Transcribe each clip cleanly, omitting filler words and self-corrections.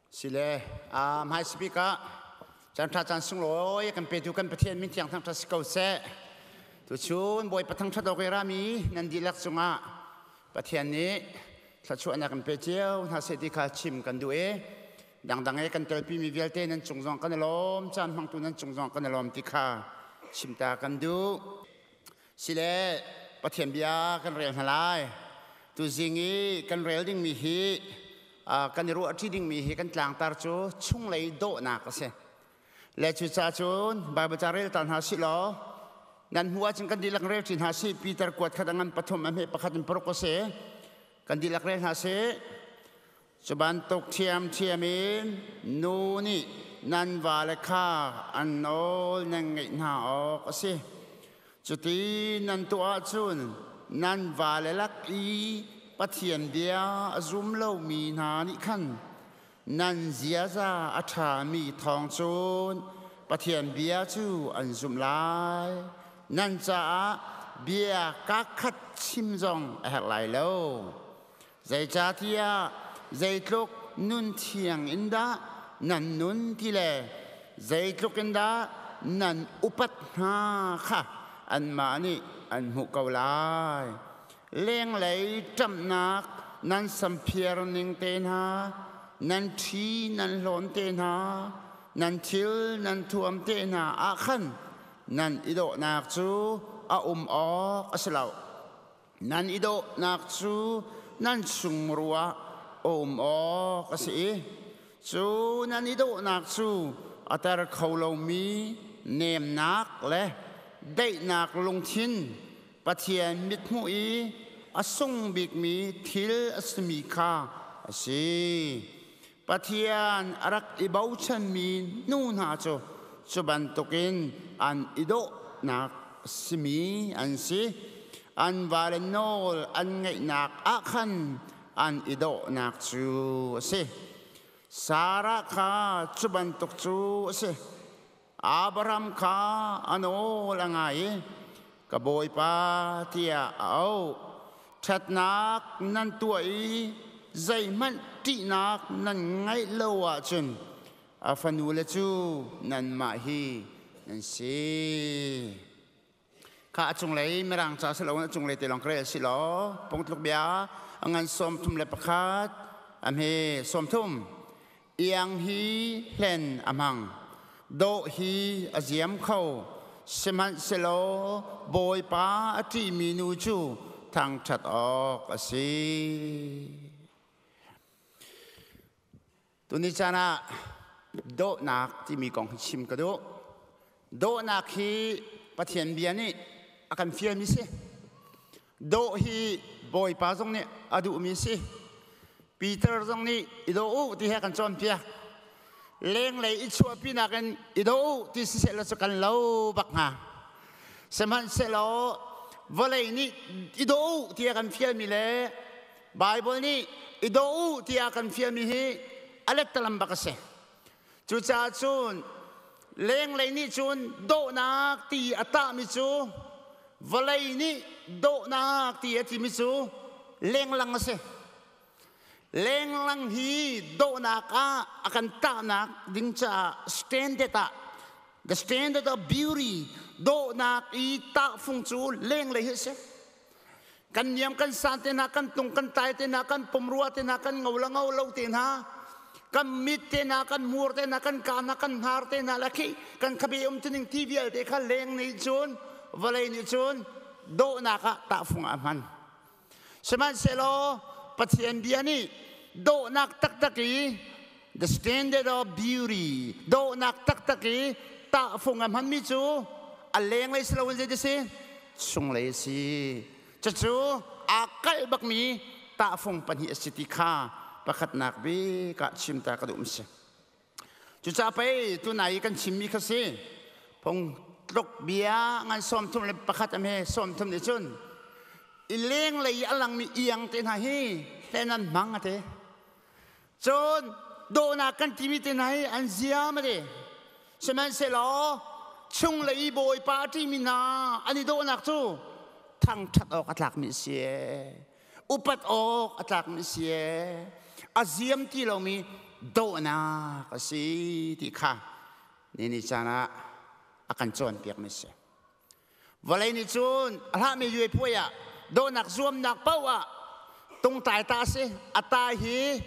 Sile hmai speak ah caan ṭha caan sunglawi kan petu kan Pathian min thiang thangṭhat si ko seh. Tuchun Bawipa thangṭhat awk i rami nan dihlak cungah Pathian nih thluachuahnak kan pe cio hna seh ti kha chim kan duh i dangdang i kan telpimi vialte nan cung zong kan i lawm, caan hmangtu nan cung zong kan i lawm ti kha chimta kan duh. Sile Pathian bia kan rel hna lai. Tuzing i kan rel dingmi hi kan i ruahṭi dingmi hi kan tlangtar cu chunglei dawhnak a si. Le cucaah cun Baibal ca rel ta hna sih law nan hmu ahcun kan dihlak rel ṭi hna sih. Peter kuat khat a ngan pathum a hme pakhat in paruk a si. Kan dihlak rel hna sih. Cu bantuk ṭhiamṭhiam in nu nih nan vale kha an nawl nan ngeih hna awk a si. Cuti nan tuah ahcun nan vale lak i Pathian bia a zum lomi hna nih khan nan ziaza a ṭhami thawng cun Pathian bia cu an zumh lai. Nan caah bia kakhat chim zong a herh lai lo. Zeicahtiah zeitluk nun thiang in dah nan nun ti le zeitluk in dah nan upat hna kha anmah nih an hmuh ko lai. Lenglei ṭamhnak nan samphiar ning te hna, nan ṭhi nan hlawn te hna, nan thil nan thuam te hna ah khan nan i dawhnak cu a um awk a si lo. Nan i dawhnak cu nan chungmuru ah a um awk a si i cu nan i dawhnak cu a ter kho lomi nemnak le daihnak lungthin Pathian mithmuh i a sung bikmi thil a simi kha a si. Pathian a rak i bochanmi nu hna cu cu bantukin an i dawhnak simi an si. An vale nawl an ngeihnak ah khan an i dawhnak cu a si. Sarah kha cu bantuk cu a si. Abraham kha a nawl a ngai i ka bawipa tiah a auh. Ṭhatnak nan tuah i zeihmanh ṭihnak nan ngeih lo ahcun a fanule cu nanmah hi nan si. Kha a cunglei Mirang ca si loin a cunglei te lawng ka rel si law pungtluk bia a ngan 31 a hme 30 iang hi hlen a hmang dawh hi a ziam kho sihmanhsehlaw Bawipa a ṭihmi nu cu thangṭhat awk a si. Tuni caan ah dawhnak timi kong hi chim ka duh. Dawhnak hi Pathian bia nih a kan fialmi si. Dawh hi Bawipa zong nih a duhmi si. Peter zong nih i daw u ti he kan cawnpiak. Lenglei i chuahpi nakin i daw u ti siseh law cu kan lo bak hnga. Sihmanhsehlaw vawlei nih i daw u ti a kan fialmi le Baibal nih i daw u tiah kan fialmi hi a lettalam bak a si. Cucaah cun lenglei nih cun dawhnak ti a tahmi cu vawlei nih dawhnak ti a timi cu lenglang a si. Lenglang hi dawhnak ah a kan tahnak ding caah standard ah the standard of beauty dawhnak i tahfung cu lenglei hi a si. Kan niam kan san te hna, kan tung kan tai te hna, kan pumrua te hna, kan ngo la ngo lo te hna, kan mit te hna, kan hmur te hna, kan ka hna, kan hnar te hna la khi kan khabe um tuning ti vialte kha leng nih cun vawlei nih cun dawhnak ah tahfung ah hman. Sihmanhsehlaw Pathian bia nih dawhnak taktak i the standard of beauty dawhnak taktak i tahfung a hmanmi cu a lenglei si loin zei si chunglei a si. Cucu aa kalh bakmi tahfung pahnih a si ti kha pakhatnak bik ah chim ta ka duh si. Cucaah pei tunai i kan chimmi kha si. Phung tluk bia ngan 31 a hme 30 nih cun i lenglei i a langmi iang te hna hi hlen an hmang a ti. Cun dawhnak kan timi te hna hi an ziam a ti. Sihmanhsehlaw chunglei i Bawipa a ṭihmi hna an i dawhnak cu thangṭhat awk a tlakmi a si ee. Upat awk a tlakmi a si ee. A ziam ti lomi dawhnak a si ti kha ni ni caan ah a kan cawnpiak mi si. Vawlei nih cun a hlahmi yuai puai ah dawhnak zuamnak paoh ah tungtai ta a si. A ta hi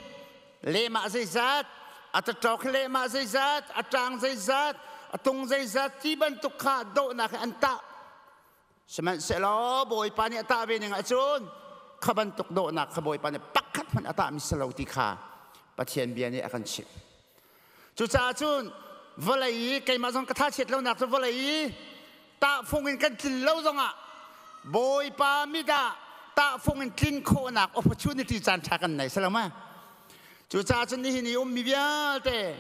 lehmah zeizat, a taṭawk hi lehmah zeizat, a ṭang zeizat, a tung zeizat ti bantuk kha dawhnak hi an tah. Sihmanhsehlaw Bawipa nih a tah ve ning ahcun kha bantuk dawhnak kha Bawipa nih pakhat hmanh a tahmi si lo ti kha Pathian bia nih a kan chimh. Cucaah cun vawlei i keimah zong ka thachiat lonak cu vawlei i tahfung in kan tlin lo zongah Bawipa mit ah tahfung in tlin khawhnak opportunity caan ṭha kan nei si lo ma? Cucaah cun nihin i ummi vialte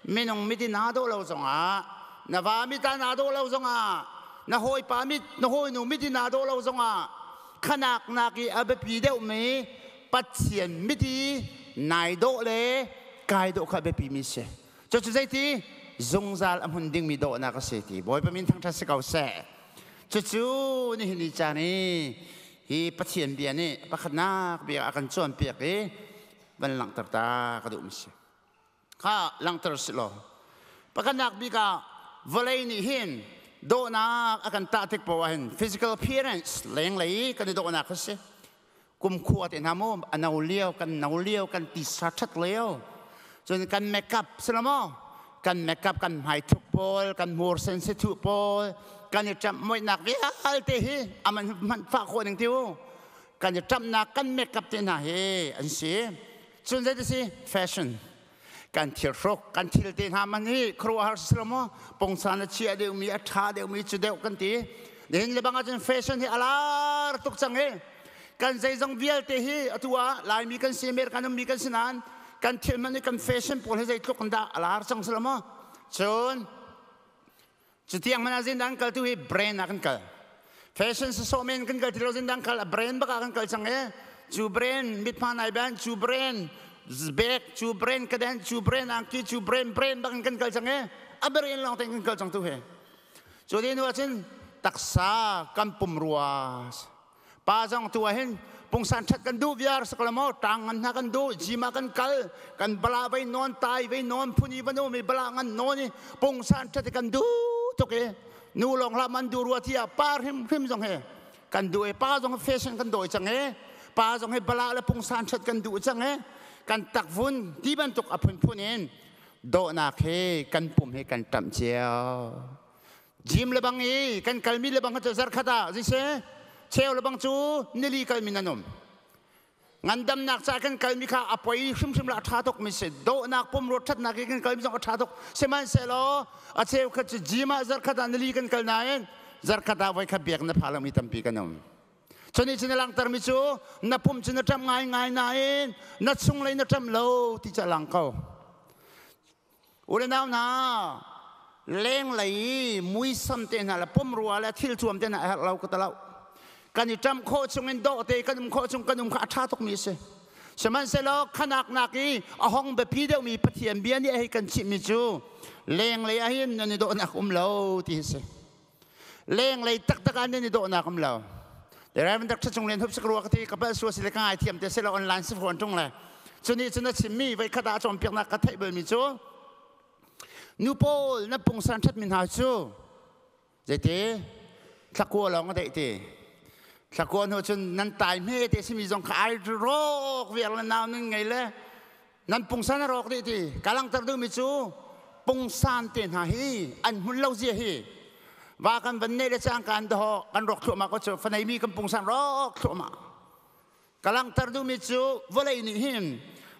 minung mit in naa dawh lo zongah na va mit ah naa dawh lo zongah na hawipa mit na hawinu mit in naa dawh lo zongah khanak nak i a biapi deuhmi Pathian mit i nai dawh le kai dawh kha biapi mi si. Cucu zeiti zungzal a hmun dingmi dawhnak a si ti Bawipa min thangṭhat si ko seh. Cucu nihin ni caan i hi Pathian bia nih pakhatnak bia a kan cawnpiak i van langhter ta ka duhmi si. Kha langhter si law pakhatnak bik ah vawlei nih hin dawhnak a kan tah tik poah hin physical appearance lenglei kan i dawhnak a si. Kumkhua te hna mu a no lio kan no lio kan tisa ṭhat lio cun kan makeup si lo maw kan makeup kan hmaithuk pawl kan hmur sensitive pawl kan i ṭamh muihnak vialte hi aman hmanh fah khawh ning tiu kan i ṭamhnak kan makeup te hna hi an si. Cun zei si fashion kan thil hruk kan thil te hna man hi khuaruahhar si lo maw pongsan a chia deuhmi a ṭha deuhmi cu deuh kan ti. Nihin le bang ahcun fashion hi a lar tuk cang i kan zeizong vialte hi atu ah Laimi kan si, American ummi kan si nain kan thil man hi kan fashion pawl hi zeitluk in dah a lar cang si lo maw? Cun cutiang man ah zindang kal tu hi brand ah kan kal. Fashion sawsawh men kan kal ti lo, zindang kal a brand bak ah kan kal cang i cu brand mithma nai ban, cu brand bag, cu brand kaden, cu brand angki, cu brand brand bak in kan kal cang i a brand lawng tein kan kal cang tu hi. Cu ti hnu ah cun taksa kan pumrua pa zong tu ah hin pungsan ṭhat kan duh viar sakla maw ṭang ngan hna kan duh, gym ah kan kal, kan bala vei nawn, tai vei nawn, phuni van um i bala ngan nawn i pungsan ṭhat kan duh tuk i nu lawng hlah man duh rua ti ah pa hrim hrim zong he kan duh i pa zong fashion kan dawi cang i pa zong he bala le pungsan ṭhat kan duh cang i kan takvun ti bantuk a phunphun in dawhnak he kan pum he kan ṭamh cio. Gym le bang i kan kalmi le bang cu zarkhat ah zise cheu le bang cu nili kalmi nan um. Ngandamnak ca kan kalmi kha a poi hrimhrim la a ṭha tuk mi si. Dawhnak pumrua ṭhatnak i kan kalmi zong a ṭha tuk. Sihmanhsehlaw a cheu khat cu gym ah zarkhat ah nili kan kal nain zarkhat ah voi khat biak na pha lomi tampi kan um. Cuni cun a langhtermi cu na pum cu na ṭam ngaingai nain na chunglei na ṭam lo ti cu a lang ko. U le nau hna, lenglei i muisam te hna le pumrua le thil thuam te hna a herh lo ka ti lo. Kan i ṭamh khawh chung in dawh te kan um khawh chung kan um kha a ṭha tukmi a si. Sihmanhsehlaw khanak nak i a hong biapi deuhmi Pathian bia nih a hei kan chimhmi cu lenglei ah hin nan i dawhnak um lo ti hi si. Lenglei taktak ah nan i dawhnak um lo. Reverend Dr. Cung Lian Hup sak rua ka ti ka bal sua si le ka ngai thiam te si lo online si fawn ṭung le cuni cun a chimmi voi khat ah a cawnpiaknak ka theih balmi cu nu pawl na pungsan ṭhatmi hna cu zeiti thlakua lawng a deih ti thlakua hnu cun nan tai hme te simi zong kha ai rawk viar le nau nan ngei le nan pungsan a rawk dih ti ka langhter duhmi cu pungsan te hna hi an hmun lo zia hi va kan van nei le cang kan daw kan rawk thluahmah ko cu fanei mi kan pungsan rawk thluahmah. Ka langhter duhmi cu vawlei nih hin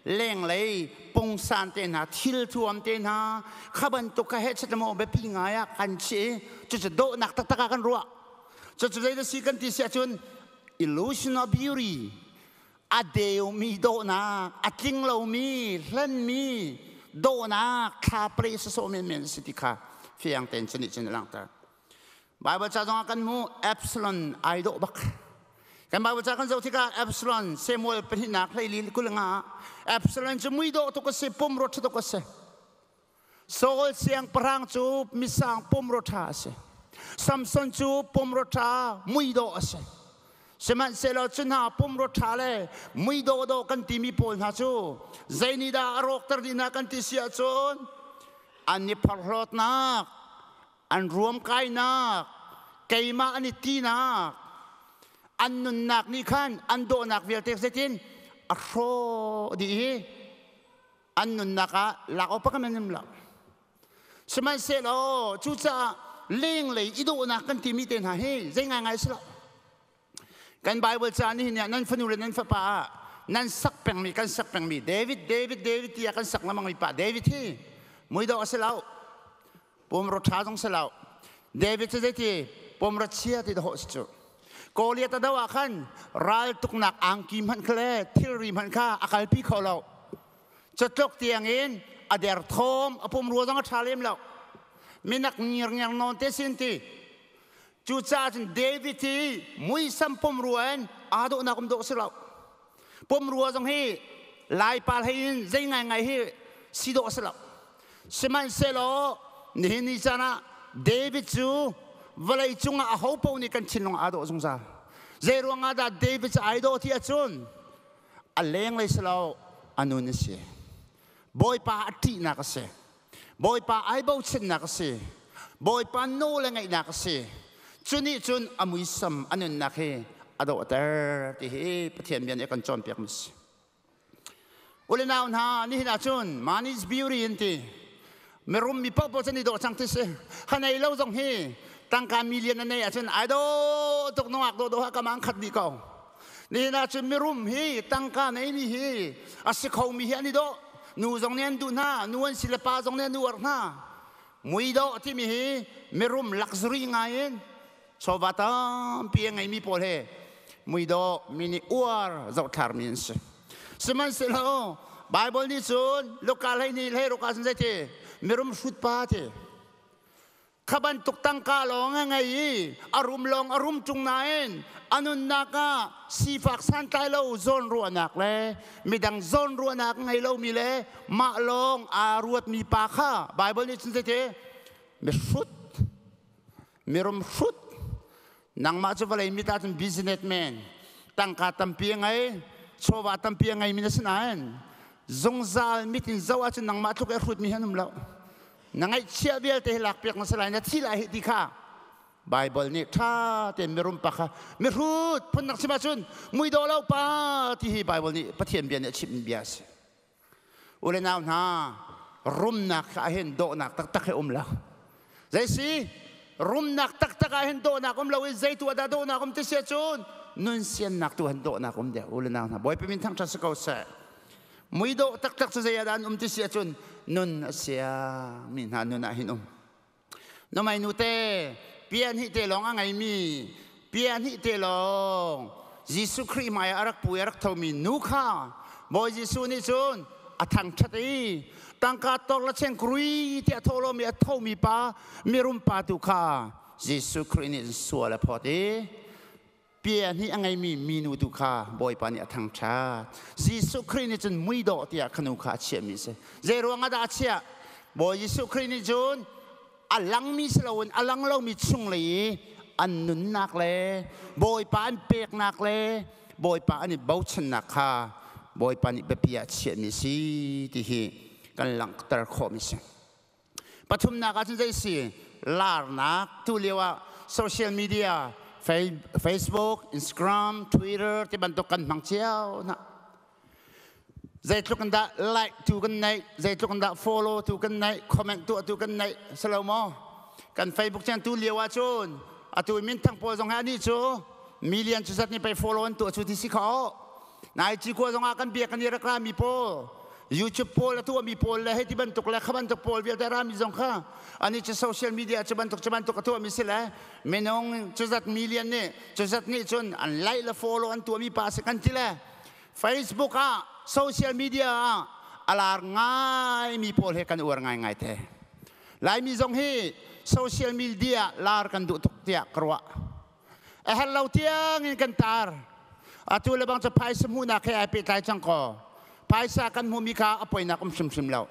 lenglei pungsan te hna, thil thuam te hna kha bantuk kha heh chet maw biapi ngai ah kan chiah i cucu dawhnak taktak ah kan ruah. Cucu zei si kan ti si ahcun illusion of beauty, a deumi dawhnak, a tling lomi, hlenmi dawhnak thla pre sawsawh menmen a si ti kha fiang tein cu nih cun a langhter. Bible ca zongah kan hmu Absalom ai dawh bak. Kan Bible ca kan zoh tikah Absalom Samuel pahnihnak 14 20 Absalom cu mui dawh tuk a si, pumrua ṭha tuk a si. Saul siangpahrang cu misang pumrua ṭha a si. Samson cu pumrua ṭha mui dawh a si. Sihmanhsehlaw cu hna pumrua ṭha le mui dawhdawh kan timi pawl hna cu zeinihdah a rawkter dih hna kan ti si ahcun an i phorhlawtnak, an ruamkainak, keimah an i tinak, an nunnak nih khan an dawhnak vialte zeitin a hrawh dih hi an nunnak ah lak awk pakhat an um lo. Sihmanhsehlaw cucaah lenglei i dawhnak kan timi te hna hi zei ngaingai si lo. Kan Bible ca nih hin nan fanu le nan fapa ah nan sak pengmi kan sak pengmi David David David tiah kan sak lengmang mi pa David hi muidawh a si lo. Pumrua ṭha zong si lo. David cu zeiti pumrua chia ti dawh si cu. Goliath a do ah khan ral tuknak angki hmanh kha le thilri hmanh kha a kalpi kho lo. Catluk tiangin a derthawm, a pumrua zong a ṭha lem lo. Minak ngirnger nawn te sin ti. Cucaah cun David hi muisam pumrua in aa dawhnak um dawh si lo. Pumrua zong hi Laipal hei in zei ngaingai hi si dawh si lo. Sihmanhsehlaw nihin ni caan ah David cu vawlei cungah aho paoh nih kan thinlung aa dawh zungzal. Zei ruangah dah David cu ai dawh ti ahcun a lenglei si lo a nun a si. Bawipa a ṭihnak a si. Bawipa ai bochannak a si. Bawipa nawl a ngaihnak a si. Cu nih cun a muisam a nunnak hi a dawhter ti hi Pathian bia nih a kan cawnpiak mi si. Ule nau hna nihin ah cun money is beauty an ti. Mirum mi paohpaoh cu an i dawh cang ti si. Hanei lo zong hi tangka million a nei ahcun ai dawh tuk nungak dawh dawh ha kamang khat dih ko. Nihin ah cun mirum hi tangka neimi hi a si khomi hi an i dawh. Nu zong nih an duh hna, nu an si le pa zong nih an uar hna. Mui dawh timi hi mirum luxury ngai in chawva tampi a ngeimi pawl he muidawh mi nih uar zohthlarmi an si. Sihmanhsehlaw Bible nih cun Luka 12 hlei ruk ah cun zeiti mirum hrut pa ti kha bantuk tangka lawng a ngei i a rum lawng a rum ṭung nain a nunnak ah sifak santlai lo zawnruahnak le midang zawnruahnak ngei lomi le mah lawng aa ruatmi pa kha Bible nih cun zeiti mihrut mirum hrut nangmah cu vawlei mit ahcun businessman tangka tampi a ngei chawva tampi a ngeimi na si nain zungzal mit in zoh ahcun nangmah tluk i a hrutmi hi an um lo. Na ngaihchiah vialte hi lakpiak na si lai, na thi lai hi ti kha Bible nih ṭha tein mirum pa kha mihrut phunnak chim ahcun muidawh lo pa ti hi Bible nih Pathian bia nih a chimmi bia a si. U le nau hna, rumnak kha ahhin dawhnak taktak hi um lo. Zei si? Rumnak taktak ah hin dawhnak um lo i zei tu ah dah dawhnak um ti si ahcun nun siannak tu han dawhnak um deuh. U le nau hna, Bawipa min thangṭhat si ko seh. Muidawh taktak cu zei ah dah an um ti si ahcun nun a sia mi hna nun ah hin um. Namai nu te pia hnih te lawng a ngeimi pia hnih te lawng Jesuh Khrih hmai ah a rak pu i a rak thomi nu kha Bawi Jesuh nih cun a thangṭhat i tangka tor le cheng krui tiah tho lomi a thomi pa mirum pa tu kha Jesuh Khrih nih sual a phawt i pia hnih a ngeimi minu tu kha Bawipa nih a thangṭhat. Jesuh Khrih nih cun muidawh tiah kha nu kha a chiahmi a si. Zei ruang ah dah a chiah? Bawi Jesuh Khrih nih cun a langmi si loin a lang lomi chunglei i an nunnak le Bawipa an peknak le Bawipa an i bochannak kha Bawipa nih biapi ah a chiahmi a si ti hi kan langhter khawhmi a si. Pathumnak ah cun zei si? Laarnak. Tu lio ah social media, Facebook, Instagram, Twitter ti bantuk kan hmang cio hna. Zeitluk in dah like tu kan neih, zeitluk in dah follow tu kan neih, comment tuah tu kan neih, si lo maw? Kan Facebook chan tu lio ah cun atu minthang pawl zong he anih cu million cu zat nih pei follow an tuah cu ti si kho. Nai cikua zong ah kan biak kan i rak rami pawl YouTube pawl a tuahmi pawl le hei ti bantuk le kha bantuk pawl vialte rami zong kha ani cu social media cu bantuk cu bantuk a tuahmi si le minung cu zat million nih cu zat nih cun an like le follow an tuahmi pa si kan ti le Facebook ah social media ah a lar ngaimi pawl he kan uar ngaingai te. Laimi zong hi social media lar kan duh tuk tiah ka ruah. A herh lo tiang in kan tar. Atu le bang cu phaisa hmuhnak he ai pehtlai cang kaw phaisa kan hmuhmi kha a poinak um hrimhrim lo.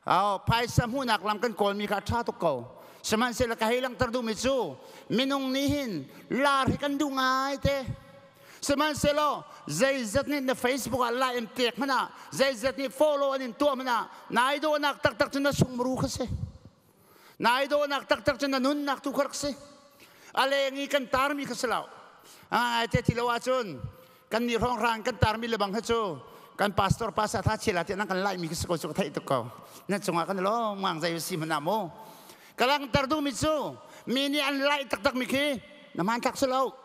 Aw, phaisa hmuhnak lam kan kawlmi kha a ṭha tuk ko. Sihmanhsehlaw ka hei langhter duhmi cu minung nih hin lar hi kan duh ngai te. Sihmanhsehlaw zeizat nih na Facebook ah like in pek hmanh ah, zeizat nih follow an in tuah hmanh ah, nai dawhnak taktak cu na sungmuru kha si. Nai dawhnak taktak cu na nunnak tu kha rak si. A leng i kan tarmi kha si lo. Ai te ti lo ahcun kan nih hrawnghrang kan tarmi le bang kha cu kan pastor pa sa tha chila ti nan kan lai mi kha si ko cu ka theih tuk ko. Na cungah kan lawm ngang zei si hmanh ah mu. Ka langhter duhmi cu mi nih an lai taktak mi khi na hmanthlak si lo.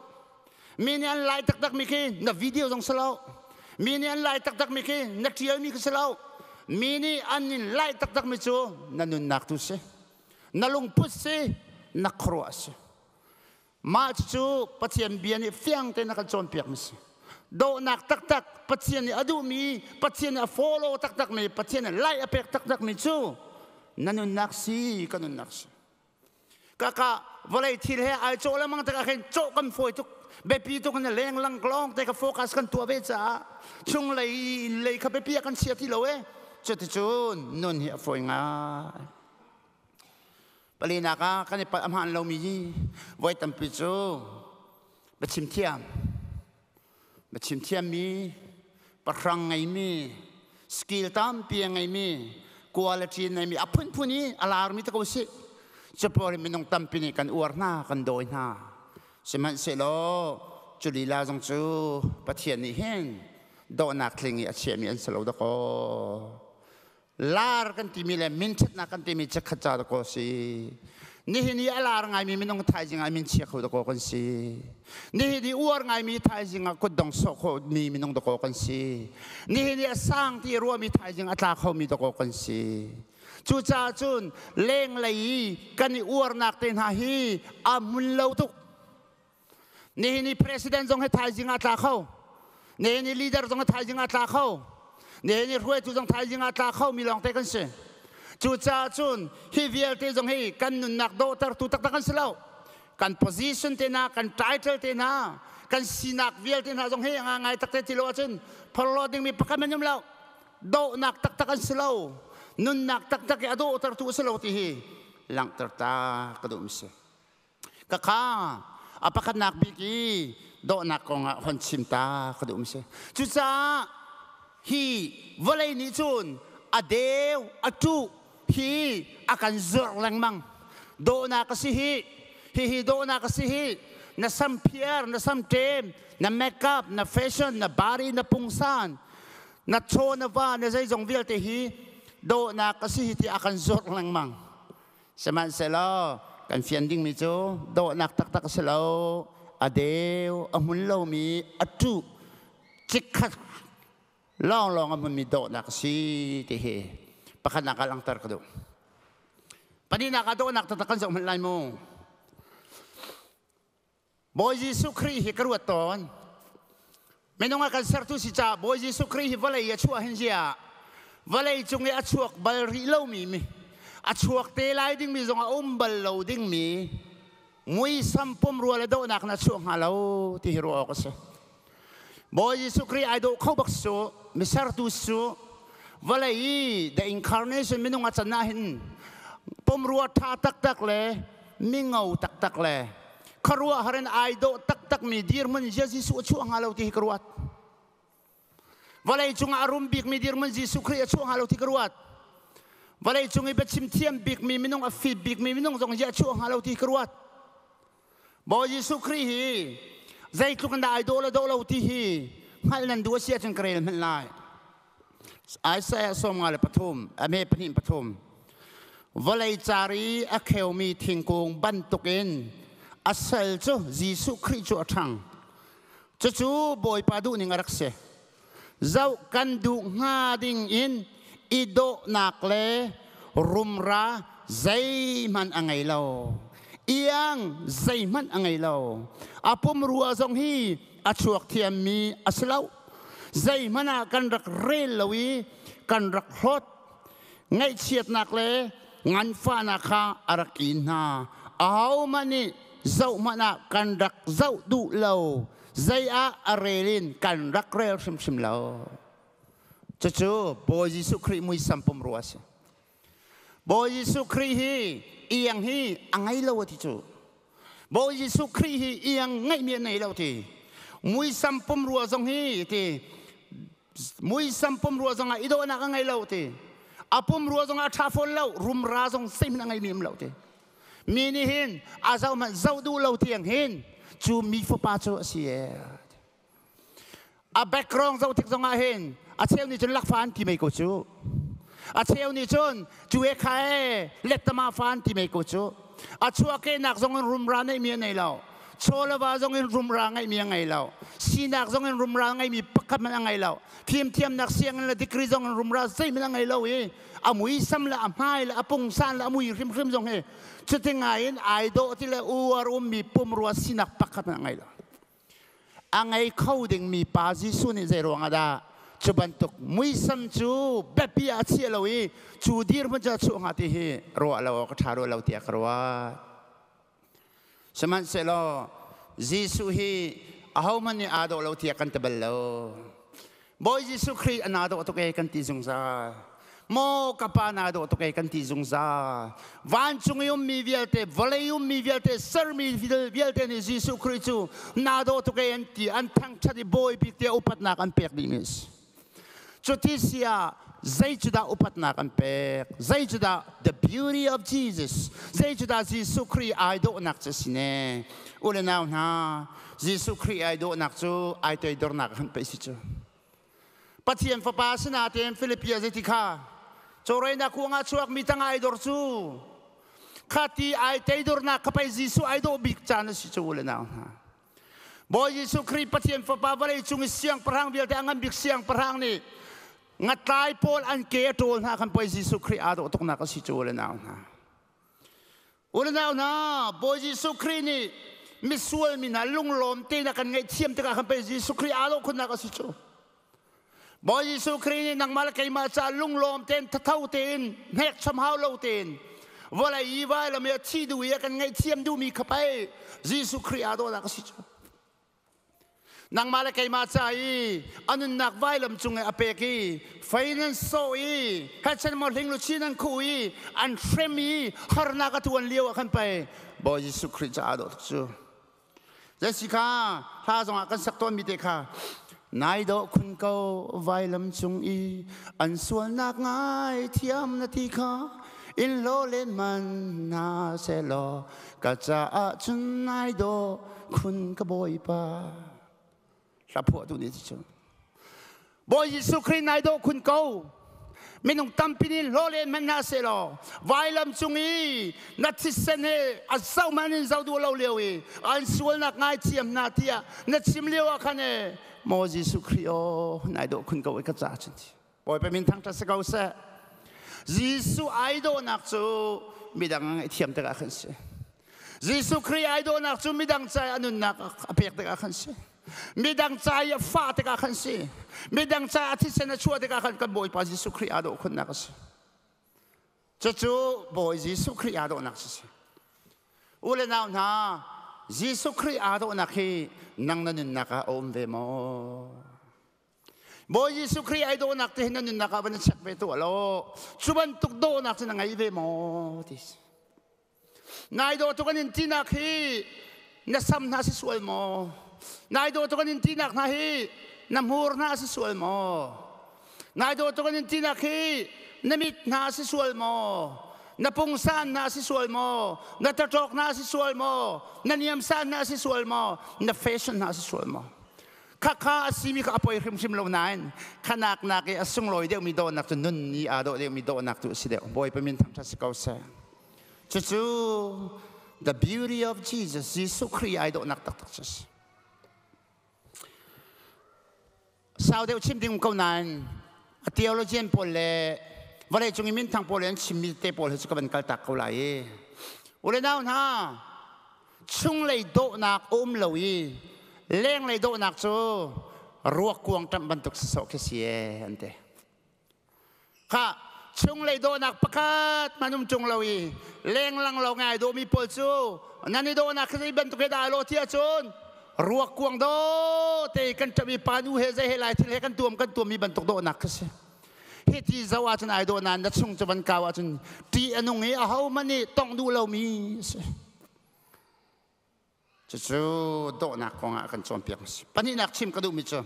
Mi nih an lai taktak mi khi na video zong si lo. Mi nih an lai taktak mi khi na ṭial mi khi si lo. Mi nih an in lai taktak mi cu na nunnak tu si. Na lungput si, na khuaruah si. Mah cucu Pathian bia nih fiang tein a kan cawnpiak mi si. Dawhnak taktak Pathian nih a duhmi, Pathian nih a follow taktak mi, Pathian nih lai a pek taktak mi cu na nunnak si, ka nunnak si. Kaka vawlei thil he ai cawh lengmang tikah khin cawh kan fawi tuk. Biapi tuk in lenglang lawng te ka focus kan tuah ve caah chunglei lei kha biapi ah kan chia ti lo e. Cuticun nun hi a fawi ngai. Palinak ah kan i palh a hmaan lomi hi voi tampi cu biachim thiam, biachim thiammi, pahrang ngeimi, skill tampi a ngeimi, quality ngeimi, a phunphun i a larmi te ko si. Cupawl hi minung tampi nih kan uar hna, kan dawi hna. Sihmanhsehlaw cu lila zong cu Pathian nih hin dawhnak tling i a chiahmi an si lo dakaw. Lar kan timi le minṭhatnak kan timi chikkhat ca dakaw si. Nihin i a lar ngaimi minung thaizing ah min chia kho dakaw kan si. Nihin i uar ngaimi thaizing ah kutdong sawh khomi minung dakaw kan si. Nihin i a sang ti ruahmi thaizing a tla khomi dakaw kan si. Cucaah cun lenglei i kan i uarnak te hna hi a hmun lo tuk. Nihin i president zong hi thaizing ah tla kho. Nihin i leader zong hi thaizing ah tla kho. Nihin i hruaitu zong thaizing ah tla kho mi lawngte kan si. Cucaah cun hi vialte zong hi kan nunnak dawhtertu taktak kan si lo. Kan position te hna, kan title te hna, kan sinak vialte hna zong hi nga ngai takte ti lo ahcun phorhlaw dingmi pakhat man um lo. Dawhnak taktak an si lo. Nunnak taktak i a dawhtertu a si lo ti hi langhter ta ka duh mi si. Ka kha a pakhatnak bik i dawhnak kongah hon chim ta ka duh mi si. Cucaah hi vawlei nih cun a deu a ṭuh hi a kan zuarh lengmang. Dawhnak a si hi, hihi dawhnak a si hi, na sam phiar, na sam ṭem, na makeup, na fashion, na body, na pungsan, na chaw, na va, na zeizong vialte hi dawhnak a si hi ti a kan zuarh lengmang. Sihmanhsehlaw kan fian dingmi cu dawhnak taktak a si lo, a deu, a hmun lomi, a ṭuh, cikkhat lawnglawng a hmunmi dawhnak a si ti hi pakhatnak ah langhter ka duh. Pahnihnak ah dawhnak taktak kan zoh hmanh lai mu. Bawi Jesuh Khrih hi ka ruat tawn. Minung a kan sertu si caah Bawi Jesuh Khrih hi vawlei i a chuah hin zia vawlei cung i a chuak bal rih lomi mi a chuak te lai dingmi zong a um bal lo dingmi muisam pumrua le dawhnak in a chuak hnga lo ti hi ruah awk a si. Bawi Jesuh Khrih ai dawh kho bak su mi sertu su vawlei i the incarnation minung a can ah hin pumrua ṭha taktak le mingo taktak le khuaruahhar in ai dawh taktakmi dirhmun Jesuh a chuah hnga lo ti hi ka ruat. Vawlei cungah a rum bikmi dirhmun Jesuh Khrih a chuah hnga lo ti ka ruat. Vawlei cung i biachim thiam bikmi minung a fit bikmi minung zong hi a chuah hnga lo ti ka ruat. Bawi Jesuh Khrih hi zeitluk in dah ai dawh le dawh lo ti hi hngalh nan duh a si ahcun ka rel hmanh lai. Isaiah 53 a me pahnih pathum vawlei car i a kheumi thingkung bantukin a sal cu Jesuh Khrih cu a ṭhang. Cucu Bawipa duhning a rak si. Zoh kan duh hnga ding in i dawhnak le rumra zeihmanh a ngei lo. Iang zeihmanh a ngei lo. A pumrua zong hi a chuak thiammi a si lo. Zeihmanh ah kan rak rel lo i kan rak hlawt. Ngaihchiatnak le nganfahnak kha a rak in hna. Ahohmanh nih zohhmanh ah kan rak zoh duh lo. Zei ah a rel in kan rak rel hrimhrim lo. Cucu Bawi Jesuh Khrih muisam pumrua a si. Bawi Jesuh Khrih hi iang hi a ngei lo a ti cu. Bawi Jesuh Khrih hi iang ngeihmi a nei lo ti. Muisam pumrua zong hi ti muisam pumrua zong ah i dawhnak a ngei lo ti. A pumrua zong ah a ṭha fawn lo, rumra zong zeihmanh a ngeimi um lo ti. Mi nih hin a zoh hmanh zoh duh lo tiang hin cu mi fapa cu a si e. A background zoh tik zong ah hin a cheu nih cun lakfa an ti mei ko cu. A cheu nih cun cu e kha e lettama fa an ti mei ko cu. A chuahkehnak zong in rumra neihmi a nei lo. Chawleva zong in rumra ngeihmi a ngei lo. Sinak zong in rumra ngeimi pakhat hmanh a ngei lo. Fimthiamnak sianginn le degree zong in rumra zeihmanh a ngei lo i a muisam le a hmai le a pungsan le a mui hrimhrim zong hi cuti ngai in ai dawh ti le uar ummi pumrua sinak pakhat hmanh a ngei lo. A ngei kho dingmi pa Jesuh nih zei ruangah dah cu bantuk muisam cu biapi ah a chia lo i cu dirhmun cu a chuah hnga ti hi ruah lo awk a ṭha rua lo tiah ka ruat. Sihmanhsehlaw Jesuh hi ahohmanh nih aa dawh lo tiah kan ti bal lo. Bawi Jesuh Khrih a naa dawh tuk ee kan ti zungzal. Maw ka pa naa dawh tuk ee kan ti zungzal. Vancung i ummi vialte, vawlei ummi vialte, sermi vialte nih Jesuh Khrih cu naa dawh tuk ee an ti, an thangṭhat i bawi bik tiah upatnak an pek dihmi a si. Cuti si ah zei cu dah upatnak an pek? Zei cu dah the beauty of Jesus? Zei cu dah Jesuh Khrih ai dawhnak cu a si ne? U le nau hna, Jesuh Khrih ai dawhnak cu ai toidornak han pei si cu. Pathian Fapa sinatein Filipia zeiti kha cawreinak kuangah chuakmi tang ai dor cu kha ti ai teidornak kha pei Jesuh ai dawh bik caan a si cu u le nau hna. Bawi Jesuh Khrih Pathian Fapa vawlei cung i siangpahrang vialte a ngan bik siangpahrang nih ngatlai pawl an ke a ṭawl hna khan Bawi Jesuh Khrih aa dawh tuknak a si cu u le nau hna. U le nau hna, Bawi Jesuh Khrih nih misual mi hna lunglawm tein a kan ngaihthiam tikah khan pei Jesuh Khrih aa dawh khunnak a si cu. Bawi Jesuh Khrih nih nangmah le keimah caah lunglawm tein thatho tein hnekchom hau lo tein vawlei i vailam i a thi duh i a kan ngaihthiam duhmi kha pei Jesuh Khrih aa dawhnak a si cu. Nangmah le keimah ca i a nunnak vailam cung i a pek i fei nan sawh i hechan maw hling luchin an khuh i an hrem i harnak a tuan lio ah khan pei Bawi Jesuh Khrih ca aa dawh tuk cu. Jessica hla zongah kan sak tawnmi te kha nai dawh khun ko vailam cung i an sualnak ngai thiam na ti kha in hlaw len man na selaw ka caah cun nai dawh khun ka bawipa hla phuah tu nih cu Bawi Jesuh Khrih nai dawh khun ko. Minung tampi nih hlaw len hmanh hna sehlaw vailam cung i na thisen he a zoh hmanh in zoh duh lo lio i an sualnak ngaithiam hna tiah na chim lio ah khan e maw Jesuh Khrih aw nai dawh khun ko i ka ca cun ti Bawipa min thangṭhat si ko seh. Jesuh ai dawhnak cu midang a ngaihthiam tikah khan si. Jesuh Khrih ai dawhnak cu midang ca i a nunnak a pek tikah khan si. Midang ca i a fah tikah khan si. Midang ca a thisen a chuah tikah khan kan Bawipa Jesuh Khrih aa dawh khunnak a si. Cucu Bawi Jesuh Khrih aa dawhnak cu si. U le nau hna, Jesuh Khrih aa dawhnak hi nang na nunnak ah a um ve maw? Bawi Jesuh Khrih ai dawhnak te hi na nunnak ah van i check ve tuah law cu bantuk dawhnak cu na ngei ve maw ti si. Nai dawh tuk an in tinak hi na sam hna si sual maw? Nai dawh tuk an in tinak hna hi na hmur hna si sual maw? Nai dawh tuk an in tinak hi na mit hna si sual maw? Na pungsan hna si sual maw? Na taṭawk hna si sual maw? Na niamsan hna si sual maw? Na fashion hna si sual maw? Khakha a simi kha a poi hrimhrim lo nain khanak nak i a sunglawi deuhmi dawhnak cu nun ni aa dawh deuhmi dawhnak tu a si deuh. Bawipa min thangṭhat si ko seh. Cucu the beauty of Jesus, Jesuh Khrih ai dawhnak taktak cu a si. Sau deuh chim ding ko nain a theologian pawl le vawlei cung i minthang pawl le an chimmi te pawl hi cu ka van kal tak ko lai i u le nau hna chunglei dawhnak a um lo i lenglei dawhnak cu ruak kuang ṭamh bantuk sawsawh khi si ee an ti. Kha chunglei dawhnak pakhat hmanh um ṭung lo i lenglang lo ngai dawhmi pawl cu nan i dawhnak khi zei bantuk he dah ai lawh ti ahcun ruak kuang daw te kan ṭamh i pa nu he zei he lai thil he kan tuam kan tuammi bantuk dawhnak khi si. Hiti zoh ahcun ai dawh nain na chung cu van kau ahcun ṭih a nung i ahohmanh nih tongh duh lomi a si. Cucu dawhnak kongah kan cawnpiak a si. Pahnihnak chim ka duhmi cu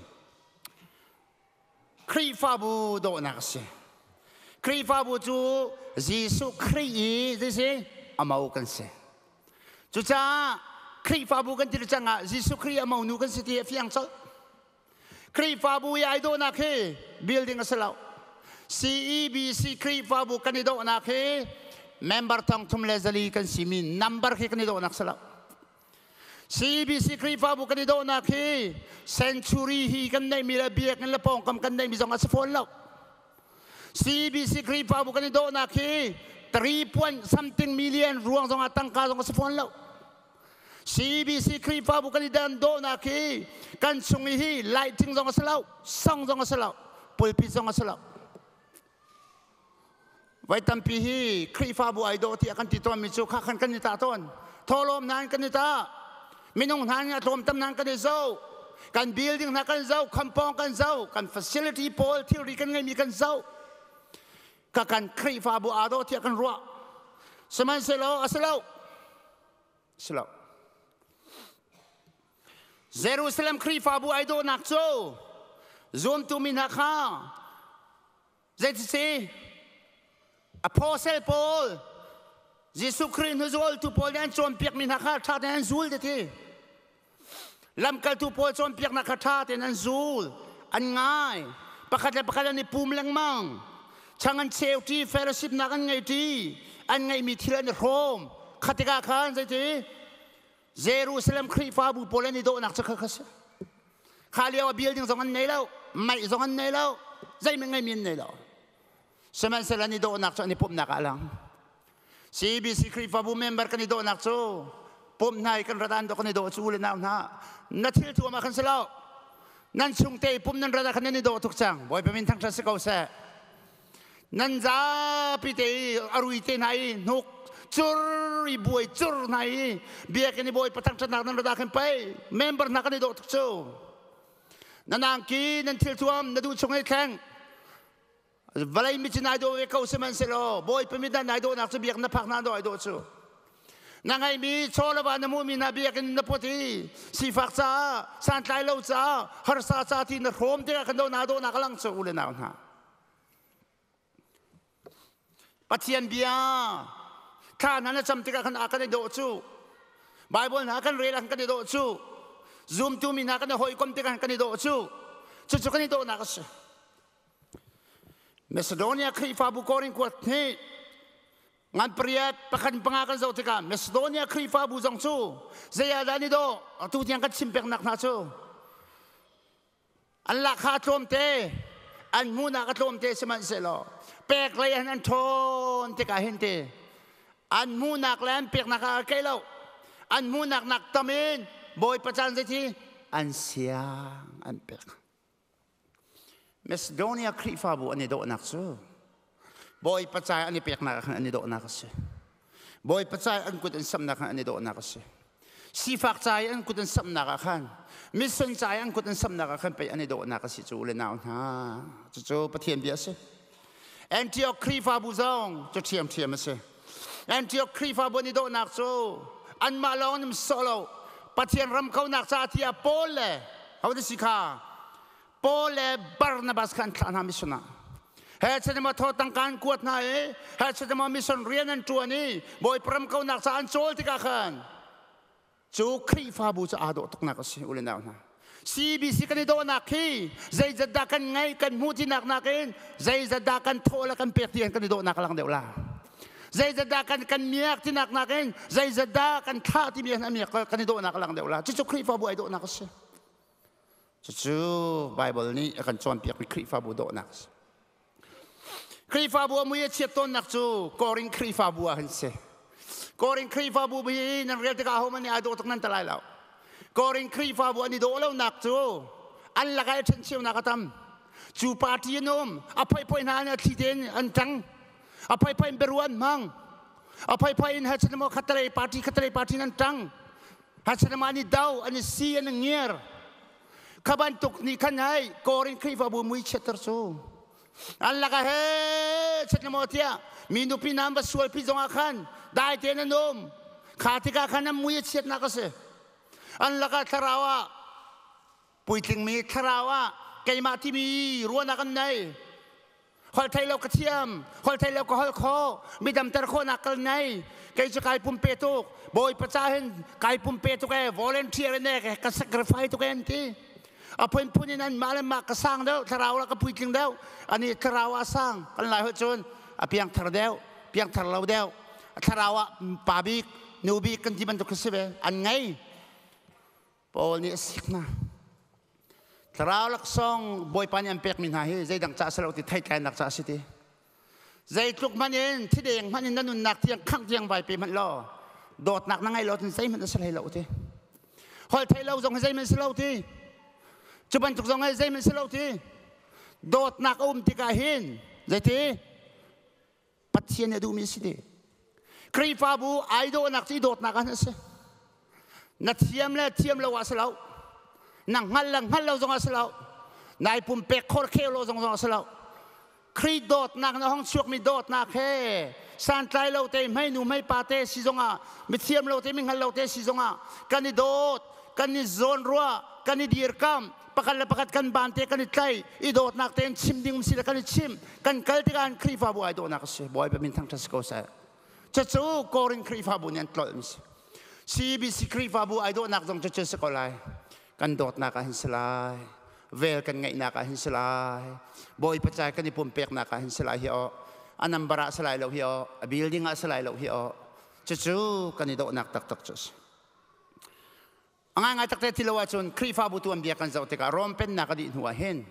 Khrihfabu dawhnak a si. Khrihfabu cu Jesuh Khrih i zeisi a mo kan si. Cucaah Khrihfabu kan ti cang ah Jesuh Khrih a monu kan si ti a fiang colh. Khrihfabu i ai dawhnak hi building a si lo. CEBC Khrihfabu kan i dawhnak hi member 3400 kan simi number khi kan i dawhnak si lo. CEBC Khrihfabu kan i dawhnak hi century hi kan neihmi le biakinn le pawngkam kan neihmi zong a si fawn lo. CEBC Khrihfabu kan i dawhnak hi 3 point something million ruang zong ah tangka zong a si fawn lo. CEBC Khrihfabu kan i dan dawhnak hi kan chung i hi lighting zong a si lo, song zong a si lo, pulpit zong a si lo. Voi tampi hi Khrihfabu ai dawh tiah kan ti tawnmi cu kha khan kan i tah tawn. Thawhlawm hna in kan i tah. Minung hna nih a tlawmtam hna kan i zoh. Kan building hna kan zoh, khampawng kan zoh, kan facility pawl thilri kan ngeimi kan zoh. Ka kan Khrihfabu aa dawh tiah kan ruah. Sihmanhsehlaw a si lo. Si lo. Jerusalem Khrihfabu ai dawhnak cu zuamtu mi hna kha Zeiti Apostle pawl Jesuh Khrih hnuzultu pawl nih an cawnpiakmi hna kha ṭha tein an zul ti ti. Lamkaltu pawl cawnpiaknak kha ṭha tein an zul, an ngai. Pakhat le pakhat an i pum lengmang. Chang an cheu ṭi, fellowship nak an ngei ṭi, an ngeihmi thil an i hrawm. Kha tikah khan zeiti Jerusalem Khrihfabu pawl an i dawhnak cu kha kha si. Kha lio ah building zong an nei lo, mei zong an nei lo, zeihmanh ngeimi an nei lo. Sihmanhsehlaw an i dawhnak cu an i pumhnak ah a lang. CBC Khrihfabu member kan i dawhnak cu pumh hna i kan rat an kan i dawh cu u le nau hna na thil tuam ah khan si lo. Nan chungte i pum nan rat ah khan nan i dawh tuk cang. Bawipa min thangṭhat si ko seh. Nan zapi te i a rui te hna i hnuk cur i buai cur hna i biakinn i Bawipa thangṭhatnak nan rat ah khin pei member hna kan i dawh tuk cu. Nan angki nan thil thuam na duh chung i thleng vawlei mit cu nai dawh ve ko sihmanhsehlaw Bawipa mit ah nai dawhnak cu biak na phak hna dawh ai dawh cu. Na ngeihmi chaw le va na hmuhmi hna biakinn na put i sifak caah santlai lo caah harsa ca ti na hrawm tikah kan dawh na dawhnak a lang cu u le nau hna. Pathian bia thla hna na cam tikah khan a kan i dawh cu. Bible hna kan rel ah kan i dawh cu. Zumtu mi hna kan i hawikom tikah kan i dawh cu. Cucu kan i dawhnak a si. Macedonia Khrihfabu Korin kuat nih ngan pariat pakhat panga kan zoh tikah Macedonia Khrihfabu zong cu zei ah dah an i dawh atu tiang kan chim peknak hna cu An lahkhah a tlawmte, an hmuhnak a tlawmte sihmanhsehlaw pek lei an ṭhawn tikah hin ti an hmuhnak le an peknak ah a kei lo. An hmuhnak nak tam in Bawipa caan zeiti an siang an pek. Macedonia Khrihfabu an i dawhnak cu Bawipa cai an i peknak ah khan an i dawhnak a si. Bawipa cai an kut an samnak khan an i dawhnak a si. Sifak cai an kut an samnak ah khan mission cai an kut an samnak ah khan pei an i dawhnak a si cu le nau hna. Cucu Pathian bia a si. Antioch Khrihfabu zong cu ṭhiamṭhiam a si. Antioch Khrihfabu an i dawhnak cu anmah lawng an um sawh lo. Pathian ram kaunak caah tiah Paul le ho si kha Paul le Barnabas kha an thlah hna mission ah. He chan thaw tangka an kuat hna i he chan mission rian an ṭuan i Bawipa ram kaunak ca an cawl tikah khan cu Khrihfabu cu aa dawh tuknak a si u le nau hna. CBC kan i dawhnak hi zeizat dah kan ngeih kan hmuh tinak nakin zeizat dah kan thawh le kan pek ti kan i dawhnak a lang deuh la. Zeizat dah kan kan miak tinak nakin zeizat dah kan thlah timi an miak kan i dawhnak a lang deuh la. Cucu Khrihfabu ai dawhnak a si. Cucu Baibal nih a kan cawnpiakmi Khrihfabu dawhnak a si. Khrihfabu a mui a chiat tawnnak cu Korin Khrihfabu ah hin si. Korin Khrihfabu hi nan rel tikah ahohmanh nih ai dawh tuk nan ti lai lo. Korin Khrihfabu an i dawh lonak cu an lakah i ṭhencheunak a tam. Cu party an um, a phoiphoi hna in a thli tein an ṭang. A phoiphoi in biaruah an hmang. A phoiphoi in hachanamo khatalei party khatalei party in an ṭang. Hachanama an i do, an i si, an i ngiar. Kha bantuk nih khan hei Korin Khrihfabu mui chiatter cu an lakah he chet maw tiah mi nupi nam va sualpi zongah khan dai tein an um kha tikah khan an mui a chiatnak a si. An lakah thlarau ah puitlingmi thlarau ah keimah timi ruahnak an nei. Holh thei lo ka thiam, holh thei lo ka holh kho, mi damter khawhnak kal nei. Kei cu kai pumpe tuk, Bawipa ca hin kai pumpe tuk e, volunteer in e, ka sacrifice tuk e an ti. A phunphun in an mah le mah ka sang deuh, thlarau la ka puitling deuh, ani thlarau ah sang, kan lai holh cun a piangthar deuh, piangthar lo deuh, thlarau ah pa bik, nu bik kan ti bantuk khi si ve, an ngei. Paul nih a sik hna. Thlarau laksawng Bawipa nih an pekmi hna hi zeidang ca a si lo ti theitlainak ca a si ti. Zeitluk hmanh in thideng hmanh in na nunnak tiang khangh tiang vai pe hmanh law dawtnak na ngei lo cun zeihmanh a si hlei lo ti. Holh theih lo zong hi zeihmanh si lo ti. Cu bantuk zong hi zeihmanh si lo ti. Dawtnak a um tikah hin zeiti Pathian nih a duhmi a si ti. Khrihfabu ai dawhnak cu i dawtnak ah a si. Na thiam le thiam lo ah si lo. Na hngal le hngal lo zong ah si lo. Nai pumpek khor kheu lo zong zong ah si lo. Khrih dawtnak na hong chuakmi dawtnak he santlai lo te hmei nu hmei pa te si zongah mithiam lo te mi hngal lo te si zongah kan i dawt kan i zawn ruah kan i dirkamh pakhat le pakhat kan ban te kan i tlaih i dawtnak tein chim ding si le kan i chim kan kal tikah an Khrihfabu ai dawhnak a si. Bawipa min thangṭhat si ko seh. Cucu Korin Khrihfabu nih an tlolh mi si. CBC Khrihfabu ai dawhnak zong cucu si ko lai. Kan dawtnak ah hin si lai. Vel kan ngeihnak ah hin si lai. Bawipa cai kan i pumpeknak ah hin si lai hi aw. A number ah si lai lo hi aw. A building ah si lai lo hi aw. Cucu kan i dawhnak taktak cu a si. A ngaingai takte ti lo ahcun Khrihfabu tuanbia kan zoh tikah Rom pennak a dih hnu ah hin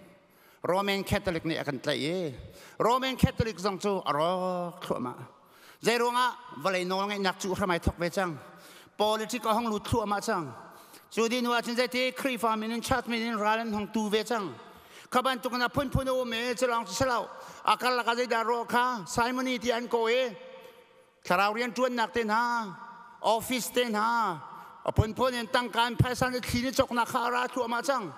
Roman Catholic nih a kan tlaih i Roman Catholic zong cu a rawk thluahmah. Zeiruangah vawlei nawlngeihnak cu hram ai thok ve cang. Politic a hong lut thluahmah cang. Cu dih hnu ahcun zeiti Khrihfa min in church min in ral an hong tu ve cang. Kha bantuk in a phunphun a um i cu lawng cu si lo. A karlak ah zeidah rawh kha Simony ti an kaw i thlarau rianṭuannak te hna office te hna a phunphun in tangka in phaisa in thli ni cawknak kha a ra thluahmah cang.